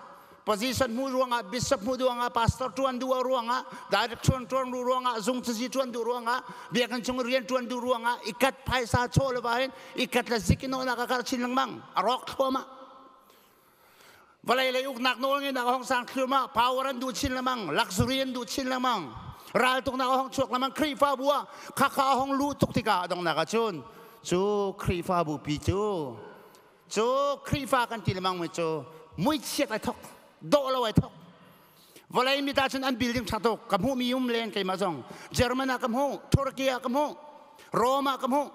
Position hmu ruangah, bishop hmu ruangah, pastor ṭuan duh ruangah, director ṭuan duh ruangah, zung cazi ṭuan duh ruangah, biakinn chung rian ṭuan duh ruangah ikat phaisa chaw le va hin ikat le zik in awnak a kar chin lengmang, a rawk thluahmah. Vawlei lei uknak nawl ngeihnak a hong sang thluahmah, power an duh chin lengmang, luxury an duh chin lengmang, raltuknak a hong chuak lengmang. Khrihfabu ah khakha a hong luh tuk tikah a donghnak ah cun cu Khrihfabu pi cu cu Khrihfa kan ti lengmang mi cu muichiat ai thok, dawh lo ai thok. Vawlei mi ta cun an building ṭha tuk ka hmuh mi um len. Keimah zong German ah ka hmuh, Turkey ah ka hmuh, Rome ah ka hmuh.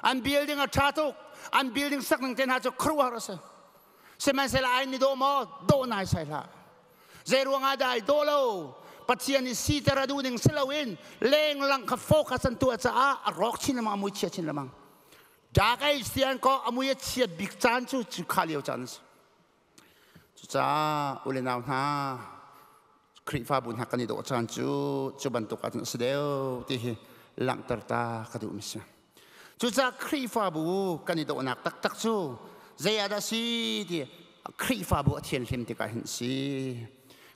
An building a ṭha tuk, an building sak ning te hna cu khuaruahhar a si. Sihmanhsehlaw ai ni dawh maw? Dawh nai sai hlah. Zei ruangah dah ai dawh lo? Pathian i siter a duh ning si loin lenglang kha focus an tuah caah a rawk chin lengmang, a mui chia chin lengmang. Dark Age tian ko a mui a chiat bik caan cu cu kha lio caan a si. Cucaah u le nau hna, Khrihfabu hna kan i dawh caan cu cu bantuk ahcun a si deuh ti hi langhter ta ka duhmi si. Cucaah Khrihfabu kan i dawhnak taktak cu zei ah dah si ti Khrihfabu a thianhlim tikah hin si.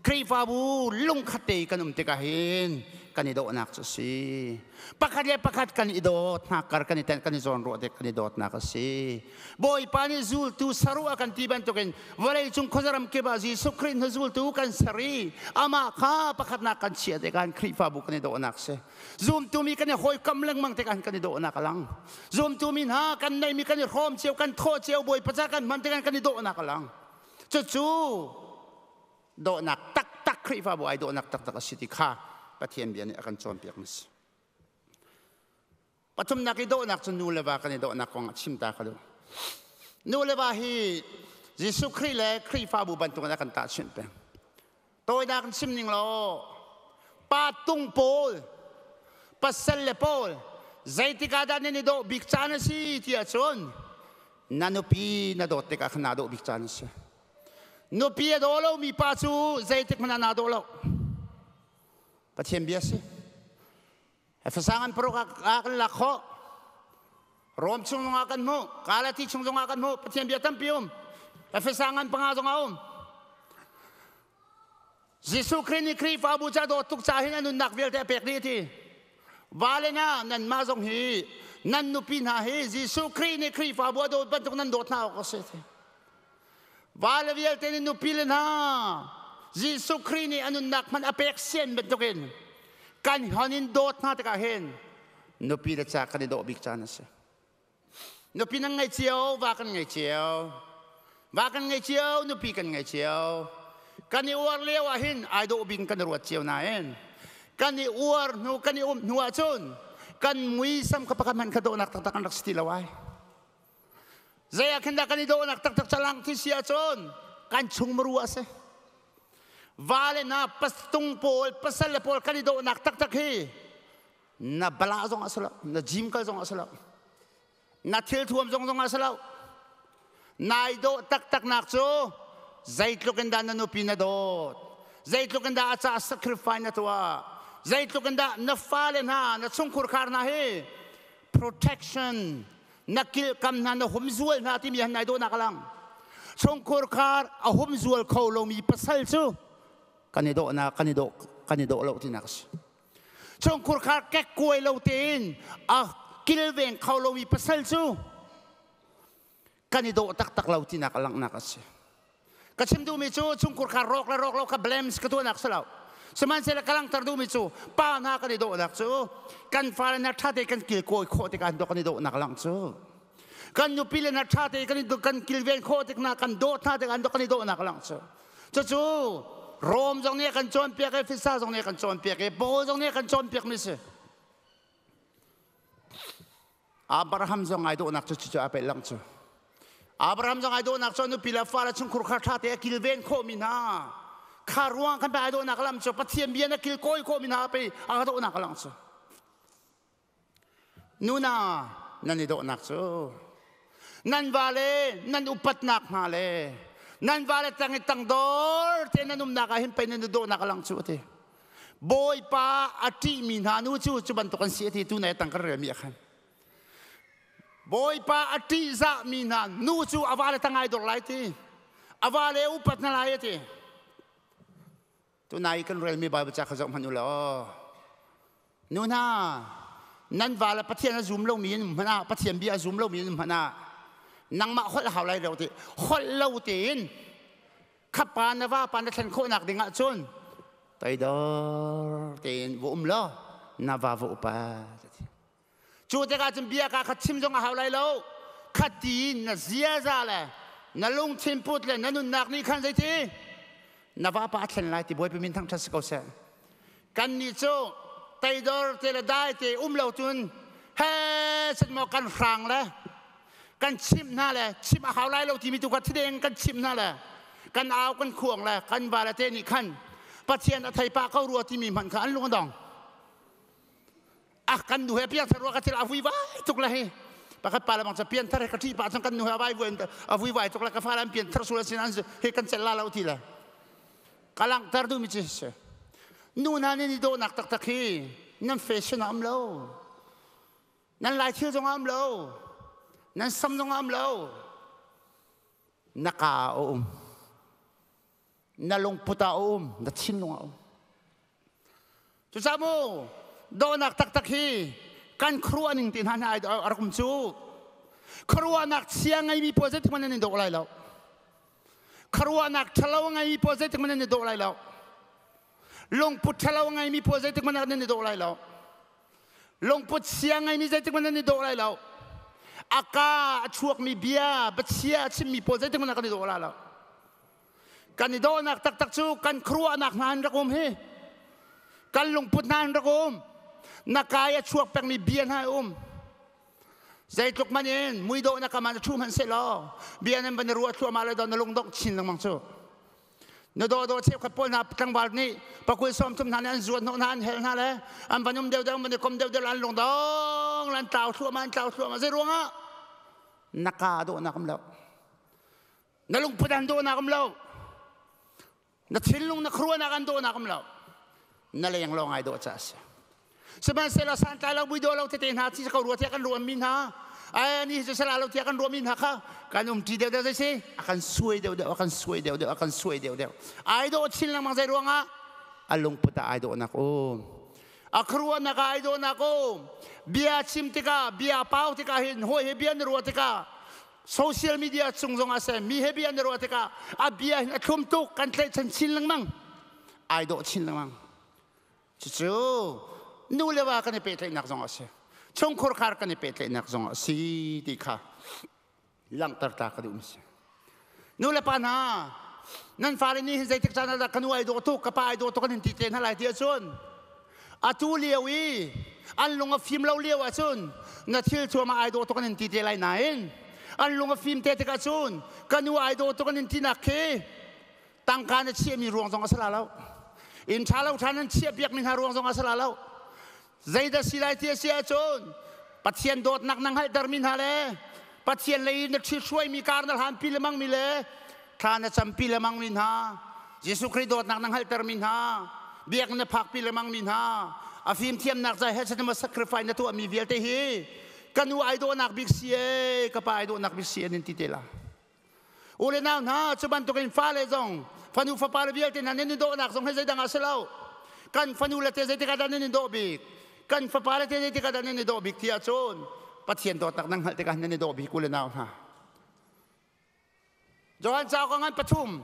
Khrihfabu lungkhat te kan um tikah hin kan i dawhnak cu a si. Pakhat le pakhat kan i dawt hna kar kan i tenh, kan i zawnruah tik kan i dawtnak a si. Bawipa nih zultu saruh a kan ti bantukin vawlei cung khuazaram kip ah Jesuh Khrih hnu zultu kan ser i amah kha pakhatnak kan chiah tikah Khrihfabu kan i dawhnak a si. Zumtu mi kan i hawikom lengmang tikah kan i dawhnak a lang. Zumtu mi hna kan neihmi kan i hrawm cio, kan thawh cio, Bawipa ca kan hman tikah kan i dawhnak a lang. Cucu dawhnak taktak, Khrihfabu ai dawhnak taktak a si ti kha Pathian bia nih a kan cawnpiak mi si. Pathumnak i dawhnak cu nu le va kan i dawhnak kong ah chim ta ka duh. Nu le va hi Jesuh Khrih le Khrihfabu bantukin a kan tahchunh peng. Tawinak in chim ning law, pa tung pawl, pasal le pawl zeitik ah dah nan i dawh bik caan a si ti ahcun na nupi na dawt tikah khan naa dawh bik caan a si. Nupi a daw lomi pa cu zeitik hmanh ah naa dawh lo. Pathian bia si. Efesa ngan paruk ah kan lak khawh. Rom chung zongah kan hmuh, Galati chung zongah kan hmuh, Pathian bia tampi um. Efesa ngan panga zongah um. Jesuh Khrih nih Khrihfabu ca dawt tuk ca hin a nunnak vialte a pek dih ti. Vale hna, nanmah zong hi nan nupi hna hi Jesuh Khrih nih Khrihfabu a dawt bantuk nan dawt hna awk a si ti. Va le vialte nih nupi le hna Jesuh Khrih nih a nunnak hmanh a pek sian bantukin kan hon in dawt hna tikah hin nupi le ca kan i dawh bik caan a si. Nupi nan ngei cio, va kan ngei cio. Va kan ngei cio, nupi kan ngei cio. Kan i uar lio ah hin ai dawh bik kan i ruat cio nain kan i uar hnu kan i um hnu ahcun kan muisam kha pakhat hmanh kha dawhnak taktak an rak si ti lo ai. Zei ah khin dah kan i dawhnak taktak calang thi si ahcun kan chung maru a si. Va le na pastung pawl pasal le pawl kan i dawhnak taktak hi na bala zong a si lo na gym kal zong a si lo na thil thuam zong zong a si lo nai dawh taktak nak cu zeitluk in dah na nupi na dawt zeitluk in dah a ca sacrifice na tuah zeitluk in dah na fale hna na chungkhur khar hna hi protection na kilkam hna na humzual hna timi han nai dawhnak a lang chungkhur khar a humzual kho lomi pasal cu kan i dawhnak kan i dawh kan i dawh lo tinak a si Chungkhur kha kekkuai lo tein a kilveng kho lomi pasal cu kan i dawh taktak lo tinak a langhnak a si. Ka chim duhmi cu chungkhur kha rawk le rawk lo kha blames ka tuahnak si lo. Sihmanhsehlaw ka langhter duhmi cu pa hna kan i dawhnak cu kan fale hna ṭha tein kan kilkawi khawh tikah an kan i dawhnak lang cu. Kan nupi le hna ṭha tein kan kilven khawh tik hna kan dawt hna tikah an kan i dawhnak lang cu. Cucu Rom zong nih a kan cawnpiak i Fisa zong nih a kan cawnpiak i Paul zong nih a kan cawnpiak mi si. Abraham zong ai dawhnak cu cucu a peh lang cu. Abraham zong ai dawhnak cu nupi le fale chungkhur kha ṭha te a kilven khawhmi hna. Kha ruang kan pe ai dawhnak lam cu Pathian bia na kilkawi khawhmi hna pei a dawhnak lang cu. Nuna nan i dawhnak cu nan vale nan upatnak hna le nan vale tang i tangdor te nan umnak ah hin pei nan i dawhnak a lang cu a ti. Bawipa a ṭihmi hna nu cu cu bantuk an si a ti tu nai tang kan relmi ah khan. Bawipa a ṭihzahmi hna nu cu a vale tang ai dor lai ti. A vale upat hna lai a ti. Tunai kan relmi Bible ca kha zoh hmanh u law nu hna nan va le Pathian a zum lomi in hmanh ah Pathian bia a zum lomi in hmanh ah nangmah holh hau lai lo ti holh lo tein khapa na va pa na thlen khawhnak ding ah cun toidor tein va um law na va va upa Cu tikah cun bia ka kha chim zong a hau lai lo. Khati na ziaza le na lungthin put le na nunnak nih khan zeiti na vapa a thlen lai ti Bawipa min thangṭhat si ko seh. Kannih cu teidor te le dai te um lo cun he set maw kan hrang le kan chimh hna le chimh a hau lai lo timi tu kha thideng kan chimh hna le kan au kan khuang le kan va le te nih khan Pathian a thei pah ko rua timi hmanh kha an lung a dong. A kan nu he piangthar rua ka thil a vui vai tuk le hi pakhat pa le bang ca pianthar he ka ṭhi pah cang kan nu he a vai vui a vui vai tuk le ka fa an pianthar sul sin an he kan cel la lo ti le ka langhter duhmi cu si nu hna nih ni dawhnak taktak hi nan fashion a um lo nan lai thil zong a um lo nan sam zong a um lo na ka a um na lungput ah a um na thinlung ah a um cucaah mu dawhnak taktak hi kan khuaruah ning te hna hna a rak um cu khuaruahnak chia ngeimi pawl zeitik hmanh nan i dawh lai lo khuaruahnak ṭhalo ngeimi pawl zeitik hmanh nan i dawh lai lo lungput ṭhalo ngeimi pawl zeitik hmanh nan i dawh lai lo lungput sia ngeimi zeitik hmanh nan i dawh lai lo a ka a chuakmi bia biachia a chimmi pawl zeitik hmanh kan i dawh lai lo Kan i dawhnak taktak cu kan khuaruahnak hna in rak um hi. Kan lungput hna in rak um. Na kai a chuak pengmi bia hna um. Zeitluk man in mui dawh na kam ah na ṭhu hmanh sehlaw bia nan van i ruah thluahmah le daw na lungdongh chin lengmang cu. Na dawh dawh cheukhat pawl hna tlangval nih pakul sawmthum hna nih an zuat hnawh hna an hel hna le an van um deuhdeuh an van i kom deuhdeuh an lungdong an tlau thluahmah an tlau thluahmah zei ruangah na ka dawhnak um lo. Na lungput an dawhnak um lo. Na thinlung na khuaruahnak an dawhnak um lo. Na leng lawng ai dawh caah a si. Sihmanhsehlaw santlai lo mui dawh lo tete hna thi ko rua tiah kan ruahmi hna ai ani cu sala lo tiah kan ruahmi hna kha kan um ṭi deuh deuh zei si a kan suai deuh deuh a kan suai deuh deuh a kan suai deuh deuh ai dawh chin lengmang zei ruangah a lungput ah ai dawhnak um a khuaruahnak ah ai dawhnak um bia chim tikah bia pau tikah hin hawi he bia na ruah tikah. Social media cung zong ah seh mi he bia an i ruah tikah a bia hin a thlum tuk, kan tlaihchan chin lengmang, ai dawh chin lengmang. Cucu nu le va kan i pehtlaihnak zong a si, chungkhur khar kan i pehtlaihnak zong a si ti kha langhter ta ka duh si. Nu le pa hna, nan fale nih hin zeitik caan ah dah ka nu ai dawh tuk, ka pa ai dawh tuk an in ti te hna lai ti ahcun, atu lio i an lung a fim lo lio ahcun na thil thuam ah ai dawh tuk an in ti te lai nain, an lung a fim te tikah cun ka nu ai dawh tuk an in tinak khi tangka na chiahmi ruang zong a si la lo, inn ṭha lo ṭha nan chiah piakmi hna ruang zong a si la lo. Zeidah si lai ti a si ahcun, Pathian dawtnak na hngalhtermi hna le Pathian lei na ṭhithruaimi kar na hlanpi lemangmi le thla na campi lemangmi hna, Jesuh Khrih dawtnak na hngalhtermi hna, biak na phakpi lemangmi hna, a fimthiamnak ca he ma sacrifice na tuahmi vialte hi ka nu ai dawhnak bik si e, ka pa ai dawhnak bik si an in ti te la. U le nau hna, cu bantukin fale zong, fanu fapa le vialte hna nan i dawhnak zong hi zeidang ah si lo. Kan fanu le te zeitik ah dah nan i dawh bik? Kan fapa le te zeitik ah dah nan i dawh bik ti ahcun, Pathian dawtnak nan hngalh tikah nan i dawh bik, u le nau hna. Johan cauk a ngan 3,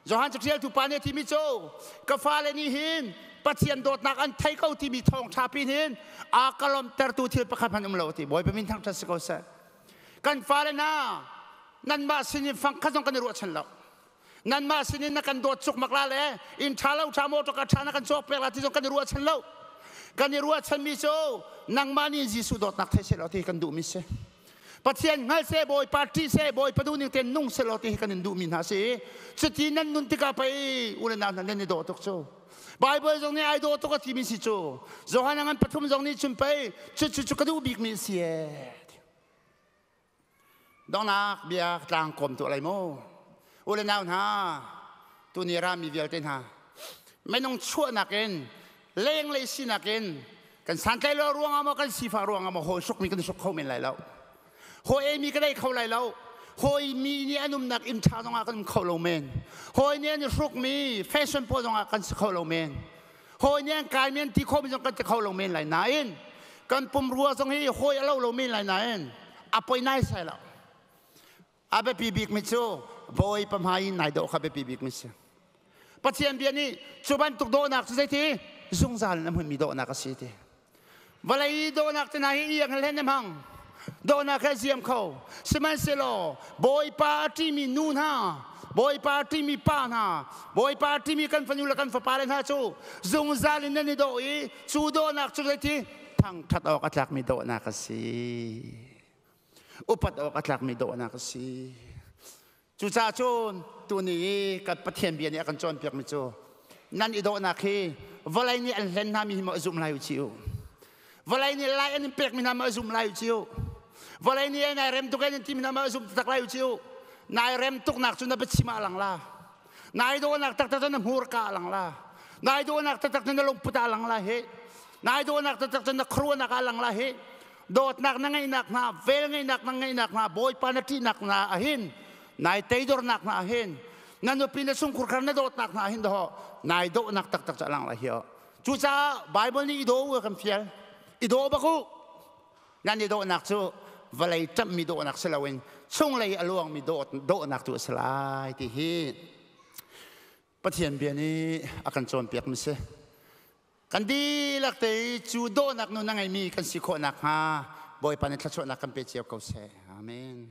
Johan caṭialtu pa nih a timi cu, ka fale nih hin Pathian dawtnak an thei ko timi thawngṭha pin hin a ka lawmhtertu thil pakhat hmanh um lo a ti. Bawipa min thangṭhat si ko seh. Kan fale hna, nanmah sinin fang khat zong kan i ruahchan lo. Nanmah sinin na kan dawt cukmak la le inn ṭha lo ṭha motor car ṭha na kan cawk pek la ti zong kan i ruahchan lo. Kan i ruahchanmi cu nangmah nih Jesuh dawtnak thei seh law ti kan duhmi si. Pathian hngal seh, Bawipa ṭih seh, Bawipa duhning tein nung seh law ti hi kan in duhmi hna si. Cuti nan nun tikah pei u le nau hna nan i dawh tuk cu. Bible zong nih ai dawh tuk a timi si cu. Johan a ngan 3 zong nih cun pei cu cu ka duh bikmi si ee. Donghnak bia tlang kawm tuah lai mu. U le nau hna, tuni rami vialte hna, minung chuahnak in, lenglei sinak in, kan santlai lo ruangah maw, kan sifah ruangah maw, hawi hrukmi kan hruk kho men lai lo. Hawi eimi kan ei kho lai lo. Hawi mi nih an umnak inn ṭha zongah kan um kho lo men. Hawi nih an i hrukmi fashion pawl zongah kan si kho lo men. Hawi nih an kaimi an ti khomi zong kan ti kho lo men lai nain, kan pumrua zong hi hawi a lo lo men lai nain, a poi nai sai lo. A biapi bikmi cu Bawipa hmai in nai dawh kha biapi bikmi si. Pathian bia nih cu bantuk dawhnak cu zeiti zungzal in a hmunmi dawhnak a si ti. Vawlei dawhnak te hna hi iang hlen a hmang. Dawhnak he ziam kho. Sihmanhsehlaw Bawipa a ṭihmi nu hna, Bawipa a ṭihmi pa hna, Bawipa a ṭihmi kan fanu le kan fapale hna cu zungzal in nan i dawh i cu dawhnak cu zeiti thangṭhat awk a tlakmi dawhnak a si. Upat awk a tlakmi dawhnak a si. Cucaah cun tuni i kan Pathian bia nih a kan cawnpiakmi cu, nan i dawhnak hi vawlei nih an hlen hna mi hi maw a zum lai u ci u. Vawlei nih lai an in pekmi hna maw a zum lai u ci u. Vawlei nih nai rem tuk an timi hna maw a zum taktak lai u ci u. Nai rem tuknak cu na biachim ah lang la. Nai dawhnak taktak cu na hmurka ah lang la. Nai dawhnak taktak cu na lungput ah lang la hi. Nai dawhnak taktak cu na khuaruahnak ah lang la hi. Dawtnak na ngeihnak hna, vel ngeihnak na ngeihnak hna, Bawipa na ṭihnak hna ahin, nai teidornak hna ahin, na nupi na chungkhur kha na dawtnak hna ahin daw nai dawhnak taktak cu alang lai hi. Cucaah Bible nih i daw u kan fial. I daw bak u. Nan i dawhnak cu vawlei ṭamhmi dawhnak si loin chunglei a luangmi dawhnak tu a si lai ti hi Pathian bia nih a kan cawnpiakmi si. Kan dihlak te i cu dawhnak nun a ngeimi kan si khawh nakhnga Bawipa nih thluachuahnak kan pe cio ko seh. Amen.